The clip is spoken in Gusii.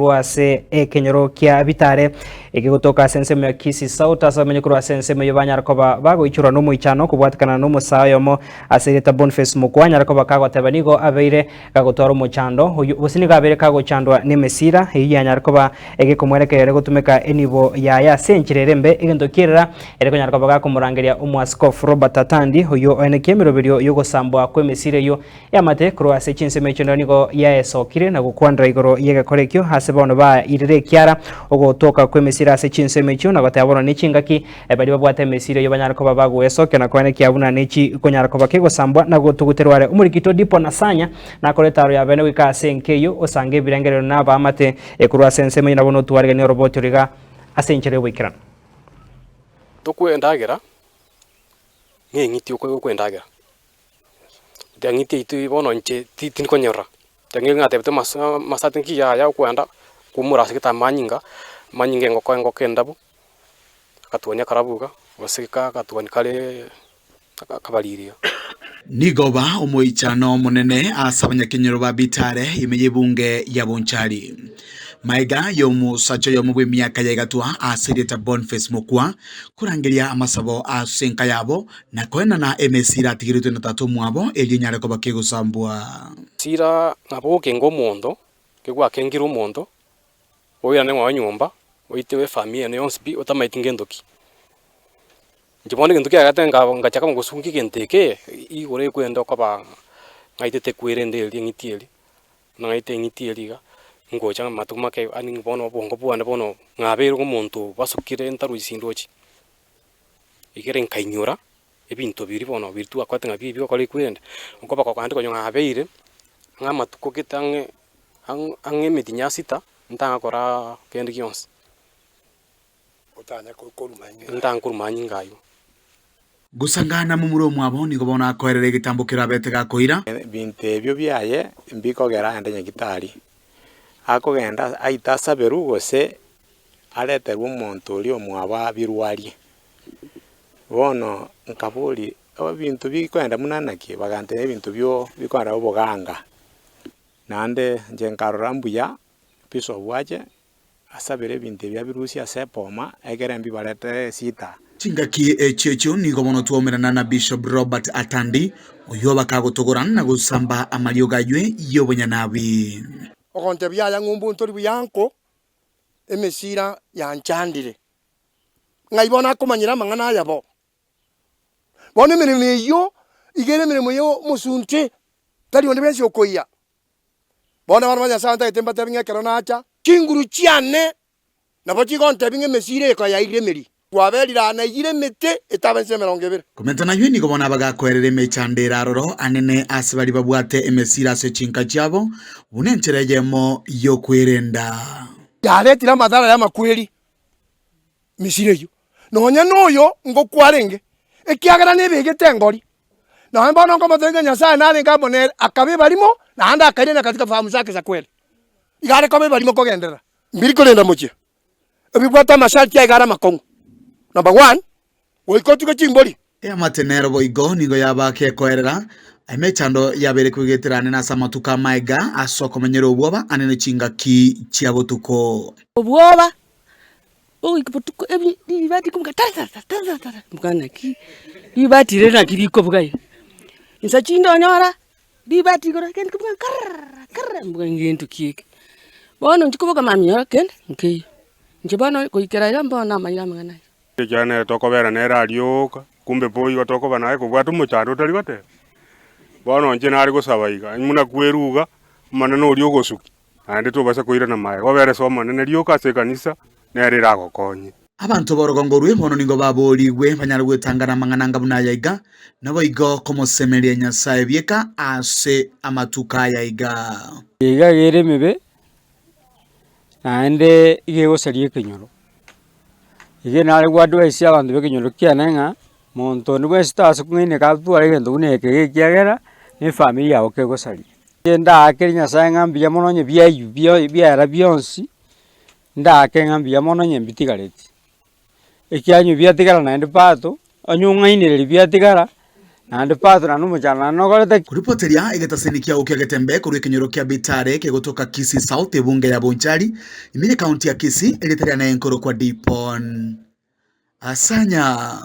Korwa ase ekenyoro kia Bitare ekegotoka ase ensemo ya Kisii South ase abamenyi korwa ase ensemo eyio banyara koba bagoichorwa nomoichano kobwatekana nomosae oyomo ase erieta Boniface Mokua anyare koba kagoteba nigo abeire gagotwara omochando oyio gose nigo abeire kagochandwa nemesira eyio yanyare koba egekomwerekereria ere gotumeka enibo yaye ase enchera ere embe egento kierera ere konyara koba gakomorangeria Omoaskofu Robert Atandi oyio oenekia emeroberio yogosambwa kwemesira eyio Eamate korwa ase chinsemo echio nigo yaesokire na gokwanera igoro y'egekora ekio ase bono bairire ekiara ogotoka kw'emesira ase chinsemo echio na goteba bono nechingaki baria babwate emesira eyio banyare koba bagoesokia na koenekia buna nechi konyara koba kegosambwa na gotuguterwa are. Omorikito Dipo Nasanya nakore etaro ya bene goika ase enka eyio osange ebirengererio na abaamate korwa ase ensemo eyio na bono otwariganie oroboti origa ase enchera y'oboikeranu. Tokwe endagera, ng'eng'iti okoegwa endagera. Tiang'iti yaito bono inche ti tindikonyerora, tiang'iti natebete masa amasati nki yaya okoenda koumora ase gete amanyinga, amanyinga engoko engoko endabu, akatwani akarabu iga, gose ka agatwani kareee akabariri iga. Nigo oba omoichano omonene ase abanyakenyoro ba Bitare ime y'ebunge ya Bonchari. Maega y'omosacha oyomo bw'emiaka ya igatwa ase erieta Boniface Mokua korangeria amasabo ase enka yabo Na koenana emesira atigeretwe na tata omwabo, erio enyare koba kegosambwa. Sira nabo ogokenga omonto, kegwakengire omonto, oirane ng'a nyomba, oitewe efamiri ene yonsi pi, otamaeti ngento ki. Inche bono egento kiagete nka ngachaka gosungia egento eke, igoro ekwenda okoba ng'aitete ekwerende eria eng'iti eria, buna ng'aite eng'iti eria iga, ngocha amatuko make yaani bono obongo bwane bono ng'abeire omonto basukire ntaroisi ndochi. Ekero nkainyora ebinto biria bono biria twakorete ng'a bibi gokora ekwende, nkoba naende konya nabeire ng'a amatuko gete ang'e ang'e emetienyi ya sita, ntagakora kende gionsi. Ntanya korwa manyinga aywo. Gosangana momura omwabo nigo bono akoerera egetambo kerabete gakoira. Ebinto ebio biaye mbikogera aende nyagitari, akogenda aite asaberwe gose areterwe omonto oria omwabo abirwarie. Bono nkaboria, ebinto bikoenda buna naki? Bagantebia ebinto bio bikoenda oboganga. Naende inche nkarora mbuya bishop ache asabere ebinto ebi abirusie ase eboma egere mbibarete esita. Chingaki echio echio nigo bono twaumerana na Bishop Robert Atandi, oyio bakagotogora na gosamba amariogo aywe y'obonyanabi. Ogontebia aya ng'umbu ntori buya nko emesira yanchandire. Ng'ai bono akomanyera amang'ana aya bo? Bono emeremo eyio iga ere emeremo ya omosunte, tari onde bwensi okoyia. Bono abana ba Nyasae ntagete mbatebi ng'a ekero nacha, chinguru chiane nabo chigontebia ng'a emesira eye koyairire emeri. Kwaberire aa naiyire emete etabe inse 20. Komenta nayio nigo bono abagakoerera emechando ere aroro anene ase baria babwate emesira ase chinka chiabo, buna enchera eyemo y'okwerenda. Yaretire amadhara y'amakweri Misiri eyio, nonya noyo ngokwa arenge, ekiagera nebegete engori. Nonya bono nkomotebia ng'a Nyasae narenge amo nere, akaba ebarimo, naende akairana katika fahamu zake za kweli. Iga are koba ebarimo kogenderera. Mbiri korenda mochie. Ebibwate amasharti aiga are amakong'u. Number one, goika otuge chimbori. Eamate nero boigo nigo yaba gekoerera emechando yabeire kwegetera anene ase amatuko amaega ase okomenyera obwoba anene chingaki chia botuko. Obwoba, ogoika botuko ebi ribati rikobuga tara tara tara mbuga naki ribati riria naki rikobuga iga. Insa chinde onyora ribati igoro egento rikobuga karrrr karrrr mbuga ngento ki eke. Bono inche koboka mambia nyora kende nkeiyo. Inche bono goikera iga mbono namanyire amang'ana aya. Ekiagera nere tokobera nere aria oka, kumbe boigo tokoba naye kobwate omochando otari goteba. Bono inche nare gosaba iga, buna kweruga, Omonene oria ogosukia, naende tobasa koirana magega, obere ase Omonene rioka ase ekanisa, nere eragokonye. Abanto b'orogongo rwe bono nigo baboorigwe banyare gwetangana amang'ana anga buna aya iga, naboigo komosemeria Nyasae bieka ase amatuko aya iga. Iga ere emebe, naende iga egosaria ekenyoro. Iga nare go advise abanto ba ekenyoro kiane ng'a, monto onde bwensi tase kong'aineka atware egento buna eke iga ekiagera, na efamiri yago kegosaria. Inche ndaakere Nyasaye ng'a mbuya mono onye biaywo bio biaera bionsi, ndaake ng'a mbuya mono onye mbitigareti. Ekiagera onye biatigara naende pato, onye ong'ainereria biatigara, Naende Petero naende omochando naende nokorete ki? Koripoteria egetaseni kiao kia Getembe korwa ekenyoro kia Bitare kegotoka Kisii South ebunge ya Bonchari ime ye county ya Kisii erieta riane nkorokwa Dipon Asanya.